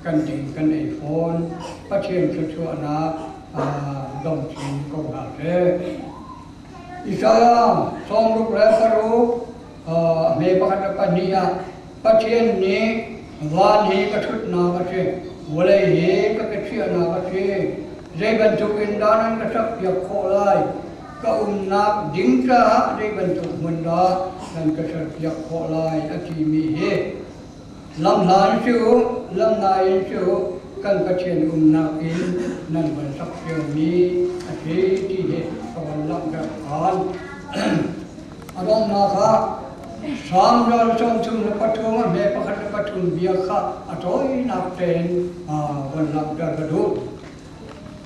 Kan ding kan ei fawn. Pathian thluachuahnak dong chin ko hna seh. Isaiah 66 hme pakhat le pahnih ah Pathian nih van hi ka ṭhutnak a si, vawlei hi ka kechiahnak a si. Zei bantuk in dah nan ka sakpiak khawh lai? Ka umnak ding caah zei bantuk hmun dah nan ka serpiak khawh lai? A timi hi Lamhla in si u, lamnai in si u, kan Pathian umnak in nan van sak ciomi a si ti hi ka van langhter ṭhan. A donghnak ah Salm ral 33 a hme pakhat le pathum bia kha a tawinak tein van langhter ka duh.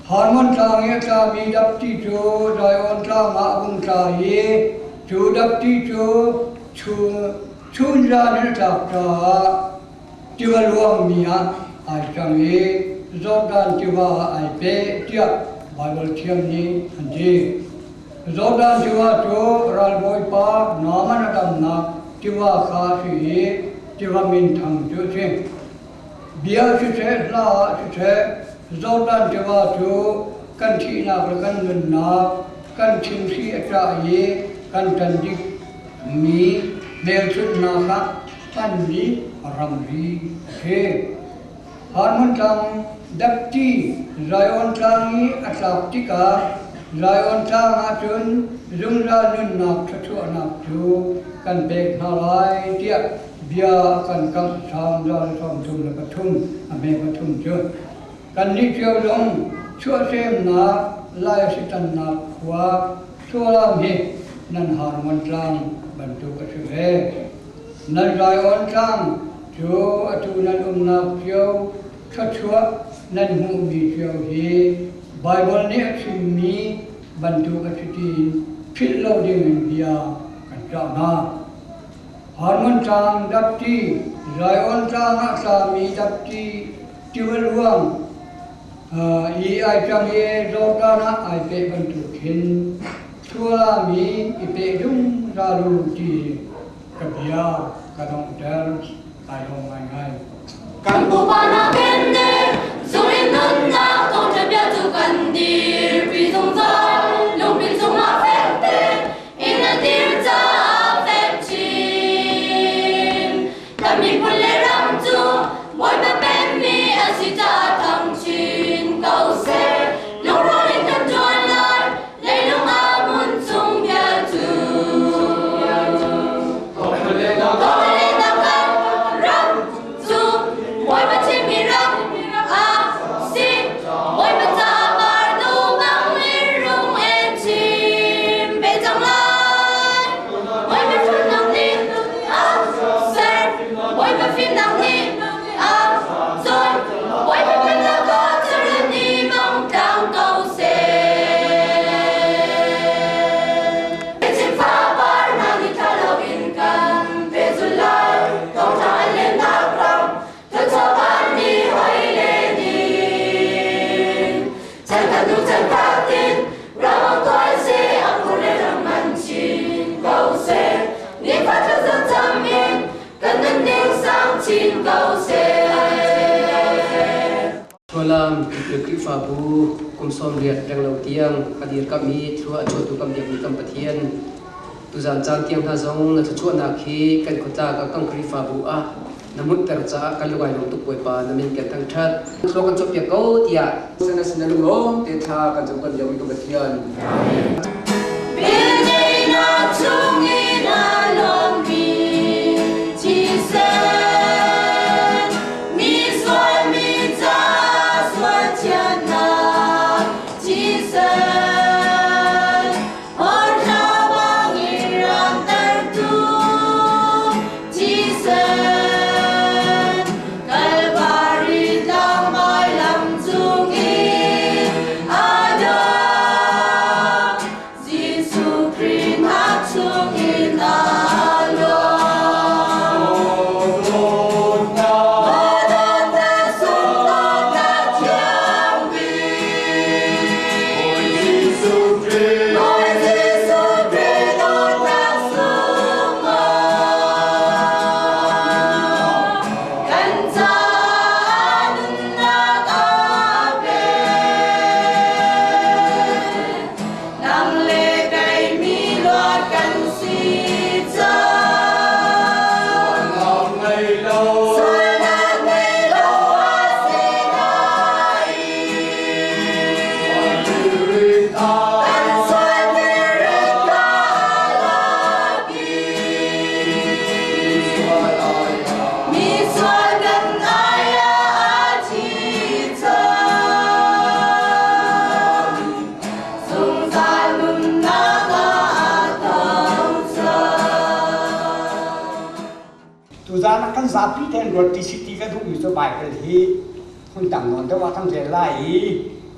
Harmon tlang i a tlami dapti cu Zion tlang ah a vung tla i cu dapti cu Chunzan in a tlak caah tiva luangmi ah ai cang i Jordan tiva ah ai peh tiah Baibal thiam nih an ti. Jordan tiva cu ralbawipa Naaman a damnak tiva kha a si i tiva minthang cu a si. Bia siseh, hla ah siseh, Jordan tiva cu kan thihnak le kan nunnak, kan thinhri a cah i kan ṭan dik mi hmelchunhnak ah hmanmi ramri a si. Harmon Tlang dapti Zion Tlang i a tlak tikah Zion Tlang ah cun zungzal nunnak thluachuahnak cu kan pek hna lai tiah bia a kan kamh Salm 133 a hme pathum cu. Kannih cio zong chuahsemnak laisitannak khua Sualam hi nan Harmon tlang bantuk a si ve. Nan Zion tlang cu atu nan umnak cio thluachuah nan hmuhmi cio hi Baibal nih a chimmi bantuk a si tiin philh lo dingin bia kan cah hna. Harmon tlang dapti, Zion tlang ah tlami dapti tiva luang i ai cang i Jordan ah ai peh bantuk khin Thlualami i peh zungzal u ti ka bia ka donghter kai lawm ngaingai. Kan pupa hna kenne zung in nunnak thawngṭha bia cu kan dirpi zungzal lungpi cungah fekte in a dir caah fek chin. Kan miphun le ram cu Bawipa pekmi a si caah thang chin ko seh. Lungrual in kan ṭuan lai, leilung ah hmun chung bia cu. Thawngṭha kan ram cu Bawipa thimmi ram a si. Bawipa caah par nu bang in rung en chin ve cang lai. Bawipa ṭhatnak nih a ser, Bawipa fimnak nih a cawn, Bawipa pennak kha cerh nih bang tlang ko seh. Chin fapar hna nih ṭha loin kan pehzulh lai, thawngṭha an lennak ram, thluachuah mi hoi le ning. Chan khat hnu chan khat in ram tuai seh, a phur le ram ngan chin ko seh. Nifa thlacam cam in kan nunning sang chin ko seh. Thlualam Khrihfabu kum 80 renglo tiang a dirkamh i thlua a chuahtu kan biakmi kan Pathian tuzaan caan tiang hna zong na thluachuahnak hi kan khuatlak ah kan Khrihfabu ah na hmunhter caah kan lungai lawm tuk Bawipa na min kan thangṭhat. Thlua kan cawhpiak ko tiah sana sin na lunglawm te thla kan cam kan biakmi kan Pathian. Velngeihnak chungin a lawmmi thisen, mi sual mi caah sual thiannak thisen, hawrha bangin ramtertu thisen, Kalvari tlang vailam cungin a dong. Jesuh. ruat ti si ti ka duhmi cu Baibal hi hun tang nawn deuh ah kan rel lai i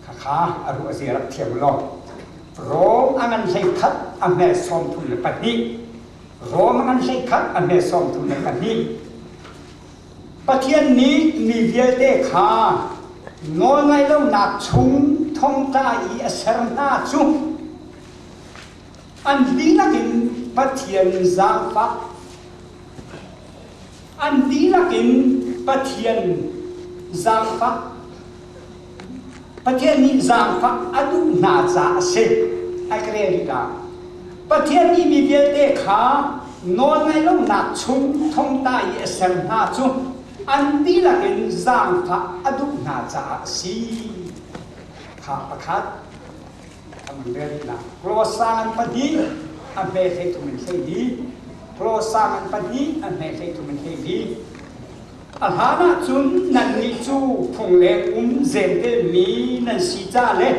khakha a ruah zia rak thiam law. Rom a ngan 11 a hme 32. Rom a ngan 11 a hme 32. Pathian nih mi vialte kha nawlngaihlonak chung thongtla i a ser hna cu an dihlak in Pathian zaangfah an dihlak in Pathian zaangfah Pathian nih zaangfah a duh hna caah a si. Ai ka rel rih la. Pathian nih mi vialte kha nawlngaihlonak chung thongta i a ser hna cu an dihlak in zaangfah a duh hna caah a si. Kha pakhat kan rel rih la. Klosang an pahnih a hme hlei thum in hlei li. Klosang an pahnih a hme hlei thum in hlei li. A hlan ahcun nannih cu phungleng um zentelmi nan si ca le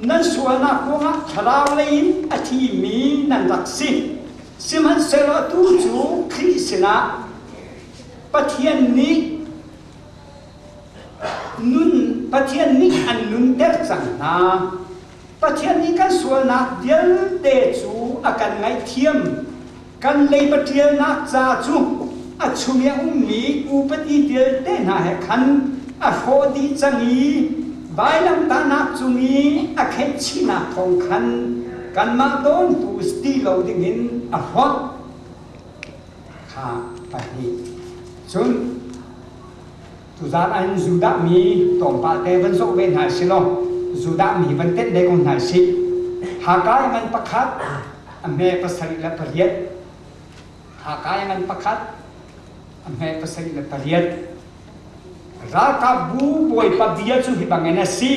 nan sualnak ruangah thlarau lei in a thimi nan rak si. Sihmanhsehlaw atu cu Khrih sinah Pathian nih nun Pathian nih an nunter cang hna. Pathian nih kan sualnak vialte cu a kan ngaihthiam. Kan leiba ṭialnak ca cu a chung i a ummi upadi vialte hna he khan a hrawh dih cang i vailamtahnak cung i a khenhchihnak thawng khan kanmah dawntu ti lo dingin a hlawt. Kha pahnih. Cun Tuzaan ah hin Judah mi tlawmpal te van zoh ve hna si law Judah mi van tenh ve ko hna sih. Hakai ngan pakhat a hme 78. Hakai ngan pakhat a hme 78. Ralkapbu bawipa bia cu hi bangin a si.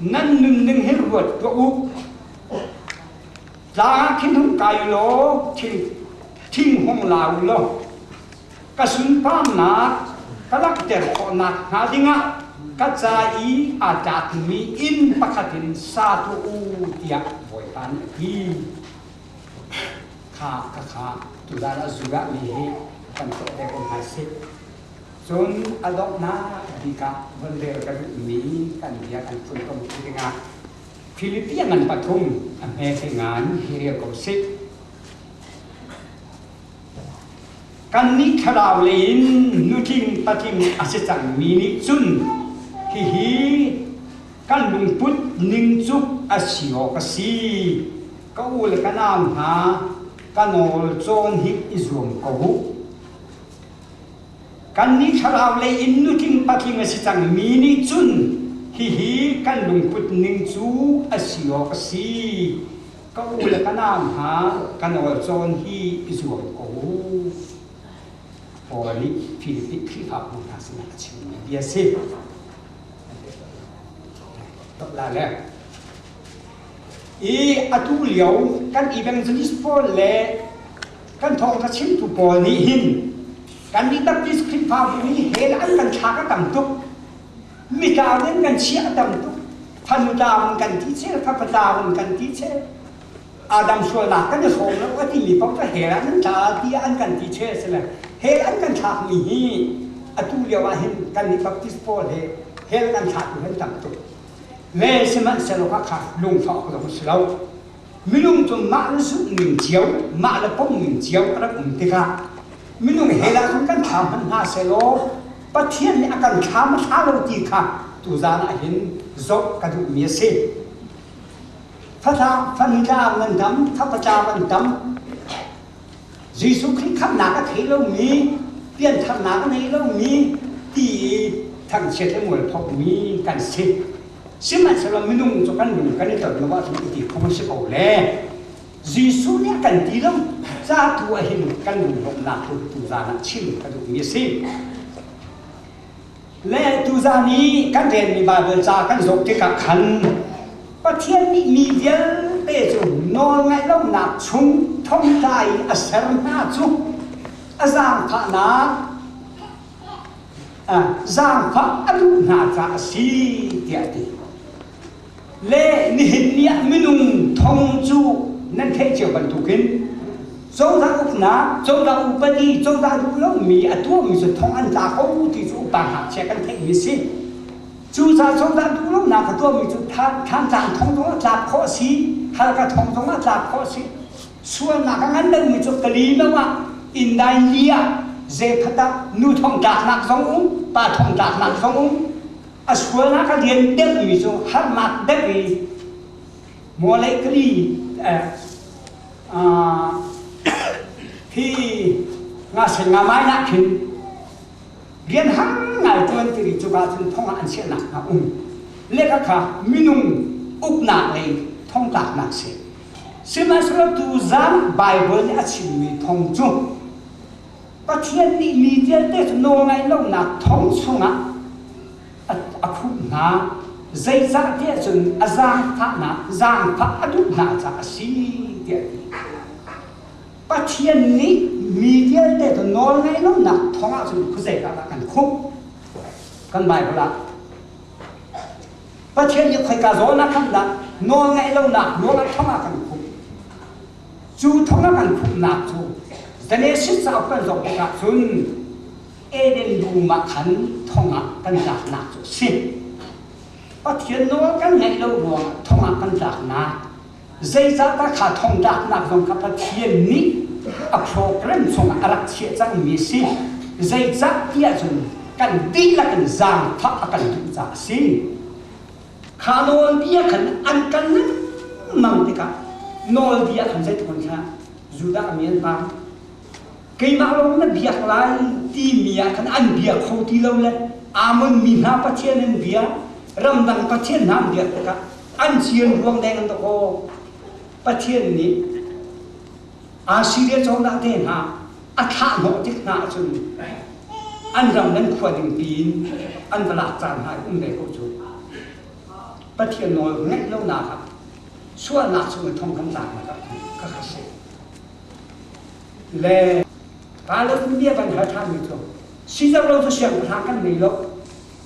Nan nunning hi ruat tuah u. Tlang ah khin hung kai law thing thing hung la u law ka sunparnak ka langhter khawhnak hnga dingah ka ca i aa tlakmi inn pakhat in sa tuah u tiah Bawipa nih a ti. Kha ka kha tuzaan ah Judah mi hi kan tuah te ko hna sih. Cun a donghnak bik ah von rel ka duhmi kan bia kan funtom ti dingah Filipi a ngan pathum a hme ngan hi rel ko sih. Kannih thlarau lei in nutling patling a si cangmi nih cun hihi kan lungput ning cu a si awk a si. Ka u le ka nau hna, ka nawl cawn hi i zuam ko u. Kannih thlarau lei in nutling patling a si cangmi nih cun hihi kan lungput ning cu a si awk a si. Ka u le ka nau hna, ka nawl cawn hi i zuam ko u. Paul nih Filipi Khrihfabu hna sinah a chimmi bia a si. La le. I atu lio kan evangelist pawl le kan thawngtha chimtu pawl nih hin kan nih Baptist Khrihfabu nih hell an kan thlak a tam tuk. Mitlau in kan chiah a tam tuk. Fanu tlau in kan ti chel, fapa tlau in kan ti chel. Adam sualnak kan i hrawm lo a timi paoh cu hell ah nan tla tiah an kan ti chel si le hell an kan thlakmi hi atu lio ah hin kan nih Baptist pawl he hell kan thlakmi kan tam tuk. Le sihmanhsehlaw kha lungfah awk zong si lo. Minung cu mah le zumh ning cio, mah le pom ning cio a rak um tikah minung hell ah cun kan thla hmanh hna sehlaw Pathian nih a kan thla ma thla lo ti kha tuzaan ah hin zoh ka duhmi a si. Fathla fanitla nan dam, thapatla an dam. Jesuh Khrih khamhnak a thei lomi, piantharnak a nei lomi ti i thangchiat le mualphomi kan si. Sihmanhsehlaw minung cu kan lung kan i ton lo ahcun i ti kho si ko le Jesuh nih a kan ti lo ca tu ah hin kan lunglawmhnak tu tuzaan ah chim ka duhmi a si. Le tuzaan i kan relmi Baibal ca kan zoh tikah khan Pathian nih mi vialte cu nawlngaih lonak chung thongtla i a ser hna cu a zaangfahnak zaangfah a duh hna caah a si tiah a ti. Le nihin ni ah minung thong cu nan theih cio bantukin Cozah uknak, cozah upadi, cozah duh lomi a tuahmi cu thong an tla ko ti cu upa ngakchia kan theihmi si. Cucaah cozah duh lonak a tuahmi cu Thantlang thong zong a tlak khawh a si, Halkha thong zong a tlak khawh a si. Sualnak a ngan lomi cu Kalino ah Indain li ah Zephat ah nu thong tlaknak zong um, pa thong tlaknak zong um. A sualnak a lian deuhmi cu harnak deuh i Mualei kali hi nga sen nga mai nak khin rian har ngai tuan tiri cuka cun thong ah an chiahnak hna um le kha kha minung uknak lei thongtlaknak si. Sihmanhsehlaw tuzan Bible nih a chimmi thong cu Pathian nih mi vialte cu nawlngaih lonak thong chungah a khuh hna. Zeicah tiah cun a zaangfahnak zaangfah a duh hna caah a si tiah a ti. Pathian nih mi vialte cu nawlngaih lonak thong ah cun khuazei ah dah kan khuh? Kan Bible ah Pathian nih khoika zawn ah khan dah nawlngaih lonak nawl ah thong ah kan khuh? Cu thong ah kan khuhnak cu Genesis cauk kan zoh tikah cun Eden dum ah khan thong ah kan tlaknak cu a si. Pathian nawl kan ngaih lo ruangah thong ah kan tlaknak. Zeicahdah kha thong tlaknak zong kha Pathian nih a program chungah a rak chiah cangmi a si. Zeicah tiah cun kan dihlak in zaangfah a kan duh caah a si. Kha nawlbia khan an kal lengmang tikah nawlbia khan zeitluk in thlah Judah mi an pang. Keimah lawng na biak lai timi ah khan an bia kho ti lo le Amon mi hna Pathian an bia, ramdang Pathian hna an biak tikah an cian ruang deng an dakaw. Pathian nih Assyria cozah te hna a thlah hnawh tik hna ahcun an ram nan khua ding piin an va lak caan hna um ve ko cu. Pathian nawl ngaih lonak ah sualnak chung i thong kan tlaknak ah kha kha si. Le Pilate bia kan hal ṭhanmi cu Caesar lo cu siangpahrang kan ngei lo.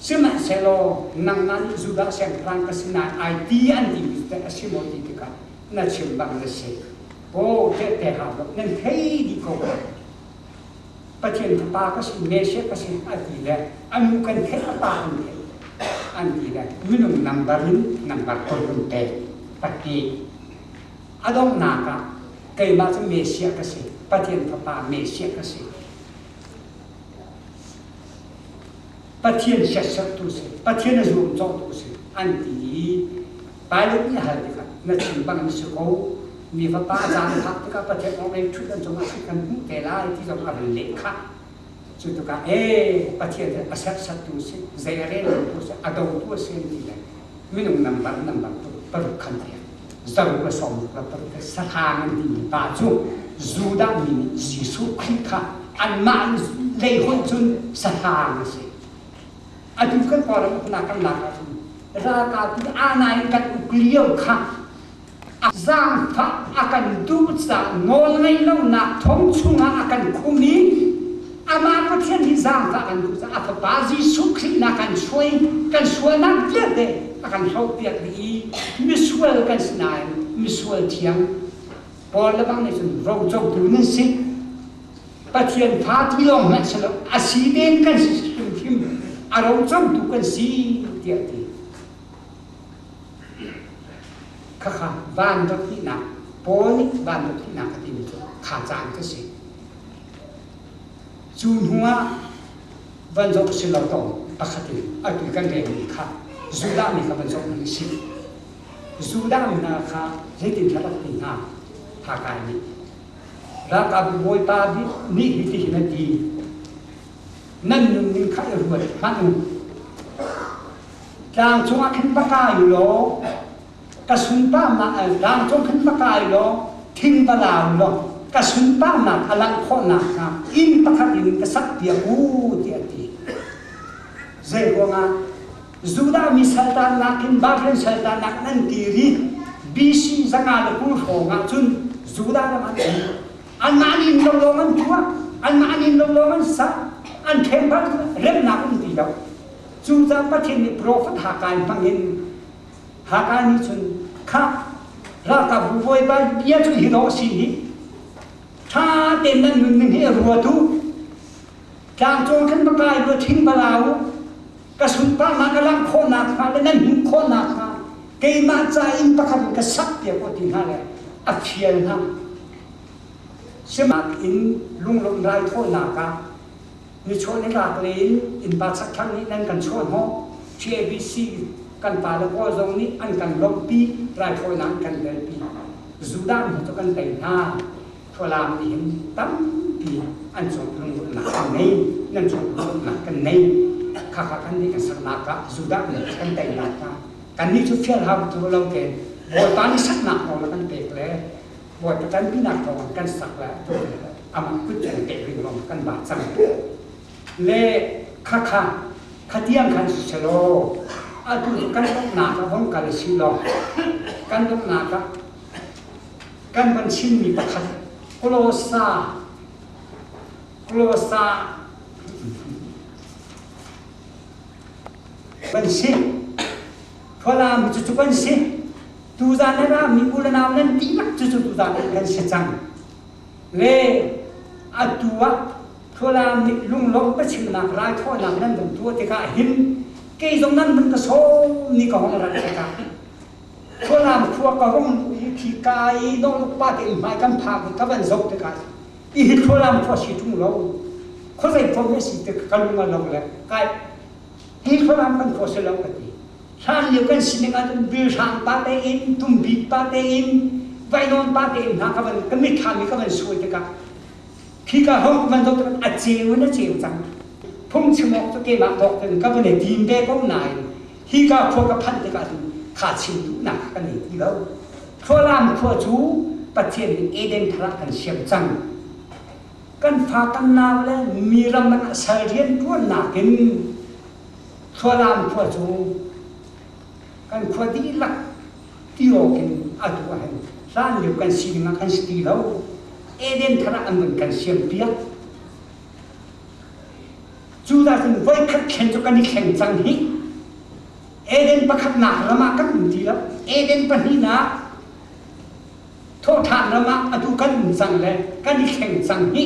Sihmanhsehlaw nangmah nih Judah siangpahrang ka si nain ai ti an timi teh a si maw ti tikah na chim bang na si. Aw tehte hau lo nan thei dih ko. Pathian fapa ka si, Messiah ka si a ti le a nu kan theih a pa kan theih an ti le minung nambar in nambar kul kan pek pahnih. A donghnak ah keimah cu Messiah ka si, Pathian Fapa Messiah ka si. Pathian siatsertu si, Pathian a zuamcawhtu si an ti i Pilate nih a hal tikah na chim bang na si ko, mi fapa a caan phak tikah Pathian orhlei ṭhutdan cungah ṭhut kan hmuh te lai ti zong a run leh khah. Cu tikah ee Pathian a serhsattu si, zei a rel lotu si, a dotu a si an ti le minung nambar nambar paruk khan tiang zaruk le sawmruk le paruk le sahrang an timi pa cu Judah mi nih Jesuh Khrih kha anmah lei hoih cun sahrang a si. Atu kan Kawlram uknak kan lak ahcun ralkap nih aa in kan uk lio kha zaangfah a kan duh caah nawl ngeih lonak thong chungah a kan khum i amah Pathian nih zaangfah kan duh caah a fapa Jesuh Khrih na kan suai kan sualnak vialte a kan hlohpiak dih i misual kan si nain misual thiang Paul le bang nih cun rocotu nan si Pathian fa ti lawng hmanh si lo a si den kan si hrimhrim a rocotu kan si tiah ti. Khakha van dot hnihnak Paul nih van dot hnihnak a timi cu kha caan ka si. Cu hnu ah van zoh si lo tong pakhat in atu kan relmi kha Judah mi kha van zoh hmanh si. Judah mi hna kha zeitin thla rak ti hna Hakai nih ralkap bawipa nih hitihin a ti nan nunning kha i ruat hmanh u. Tlang cungah khin va kai u law ka sunparnak tlang cung khin va kai law thing va la u law ka sunparnak a langh khawh nakhnga inn pakhat in ka sakpiak u tiah a ti. Zei ruangah Judah mi saltannak in Babylon saltannak in an kir i BC 120 hrawng ah cun Judah ram an um. Anmah nih inn lo lawng an tuah, anmah nih inn lo lawng an sa, an ṭheng remnak um ti lo. Cucaah Pathian nih profet Haggai hmangin Haggai nih cun khah ralkapbu bawipa bia cu hi dawh a si hi. Tha tein nan nunning hi ruat u. Tlangcung khan va kai u, thing va la u. Ka sunparnak ka langh khawhnak hnga le nan hmuh khawhnak hnga keimah ca inn pakhat in ka sak piak u ti hna le a fial hna. Simak in lunglawmh raithawinak ah nichuah nitlak lei in innpa chakthlang nih nan kan chuahhnawh. TABC kan pa le pawl zong nih an kan lawmhpi, raithawinak an kan telpi. Judah mi cu kan tei hna. Falam nih hin tampi an cung lungrualnak kan nei, nan cung lungrualnak kan nei. Khakha kan nih kan saknak ah Judah mi kan teinak hna. Kannih cu fial hau tu lo ke Bawipa nih saknak nawl a kan pek le Bawipa ṭanpinak thawng kan sak le amah kut kan pek ring lawng kan ba cang. Le khakha khatiang khan si selaw atu kan donghnak ah vong kal si law kan donghnak ah kan van chimmi pakhat Kolosa Kolosa kan si Falam cu cu kan si tuzan na ra mi u le nau nan dihlak cu cu tuzan kan si cang le atu ah Falam nih lunglawmh biachimnak raithawhnak nan vun tuah tikah hin kei zong nan vun ka sawm ni ka hong rat tikah Falam khua ka hung i khi ka i nongluk pa te hmai kan phak i ka van zoh tikah i hi Falam khua si ṭung lo khuazei khua me si tik ka lung a lo le kai hi Falam kan khua si lo ka ti. Hlan lio kan sining ahcun bilhrang pa te in, tumbit pa te in, vainawn pa te in hna ka van ka mitthlam i ka van suai tikah khika hong ka van zoh tikah a ceu in a ceu cang. Phungchim awk cu keimah tawk in ka van i tim ve ko nain hika khua ka phanh tikah cun kha chim duhnak ka nei ti lo. Khualam khua cu Pathian nih Eden thar ah kan siam cang. Kan fa kan nau le mi ram ah sal rian ṭuannak in Thlualam khua cu kan khua dihlak ti awk in atu ah hin hlan lio kan sining ah kan si ti lo. Eden thar ah an vun kan siam piak. Cu dah cun voikhat thlen cu kan i thleng cang hi. Eden pakhatnak ram ah kan um ti lo. Eden pahnihnak thawhṭhan ram ah atu kan um cang le kan i thleng cang hi.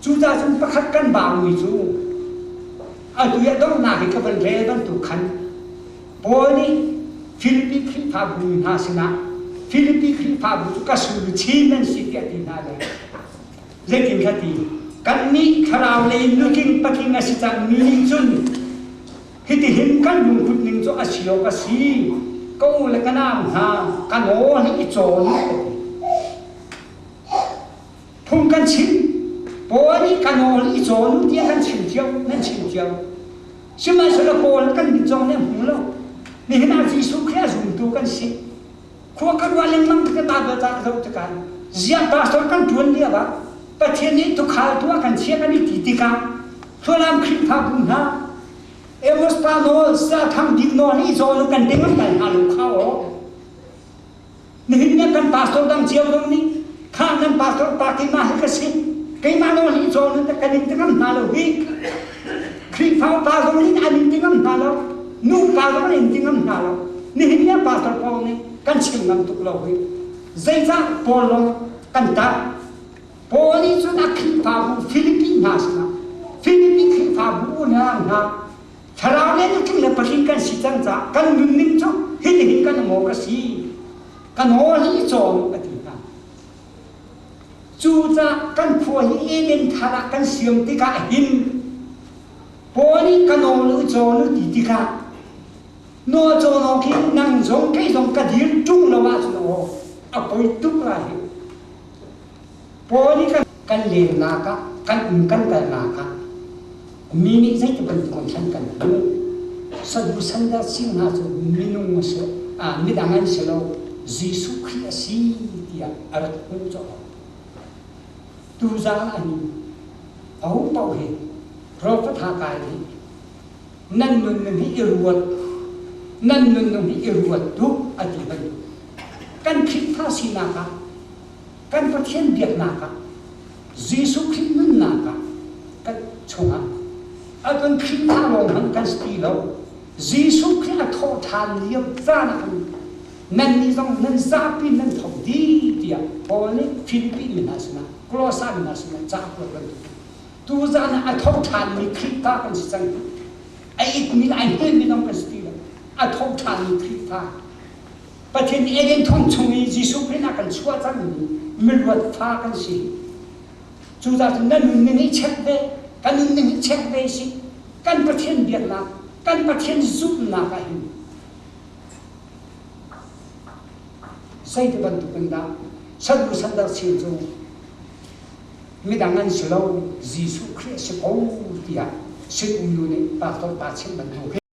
Cucaah cun pakhat kan baumi cu atu i a donghnak i ka van rel bantuk khan Paul nih Filipi Khrihfabu hna sinah Filipi Khrihfabu cu ka sulu chin nan si tiah ti hna le zeitin kha ti kannih thlarau lei nutling patling a si cangmi nih cun hitihin kan lungput ning cu a si awk a si ka u le ka nau hna ka nawl hi i cawn ka ti. Phung kan chim. Paul nih ka nawl i cawn u tiah kan chim cio, nan chim cio. Sihmanhsehlaw Paul kan mit zong nih a hmu lo. Nihin ah Jesuh Khrih a zumtu kan si. Khua ka ruah lengmang ka Bible ca ka zoh tikah ziah pastor kan ṭuan lio ah Pathian nih tuukhal tu a kan chiah kan i ti tikah Thlualam Khrihfabu hna Amos pa nawl, Sa Thang Bik nawl hi i cawn u kan ti ngam bal hna lo kha aw. Nihin ah kan pastor dang cio zong nih kha nan pastor pa keimah hi ka si keimah nawl hi cawn in kan in ti ngam hna lo hi Khrihfa upa zong nih an in ti ngam hna lo nu upa zong an in ti ngam hna lo nihin ah pastor Paul nih kan chim ngam tuk lo hi zeicah Paul lawng kan tah Paul nih cun a Khrihfabu Filipi hna sinah Filipi Khrihfabu unau hna Thlarau le nutling le patling kan si cang caah kan nunning cu hitihin kan um awk a si. Kan aw hi i cawm a ti hna. Cucaah kan khua hi Eden thar ah kan siam tikah hin Paul nih ka nawl u cawn u ti tikah nawl cawn awk hi nang zong kei zong ka dir ṭung lo ahcun aw a poi tuk lai hi. Paul nih kan kan lennak ah kan um kan kalnak ah Mi nih zeiti bantuk in thlen kan hmuh? Sadu sandar sing hna cu minung a si, ah, midang an si lo, Jesuh Khrih a si tiah a rak hmuh colh. Tuzaan an aho paoh hi profet Haggai nih nan nunning hi i ruat, nan nunning hi i ruat tuk a ti bantuk. Kan Khrihfa sinak ah, kan Pathian biaknak ah, Jesuh Khrih nunnak ah kan chungah a kan Khrihfa lawng hmanh kan si ti lo. Jesuh Khrih a thawh ṭhan lio caan ah khan Nannih zong nan zapi nan tho dih tiah Paul nih Filipi mi hna sinah, Kolosa mi hna sinah ca a kuat bantuk. Tuzan ah a tho ṭhanmi Khrihfa kan si cang. A itmi le ai hngilhmi zong kan si ti lo. A tho ṭhanmi Khrihfa. Pathian nih Eden thong chung i Jesuh Khrih a kan chuah cangmi miluat fa kan si. Cucaah cun na nunning hi check ve, ka nunning hi check ve si. Kan Pathian biaknak, kan Pathian zumhnak ah hin Zeiti bantuk in dah sanu sandar sil cu midang an si lo, Jesuh Khrih a si ko tiah sinum nu nih pastor pa chim bantuk hi.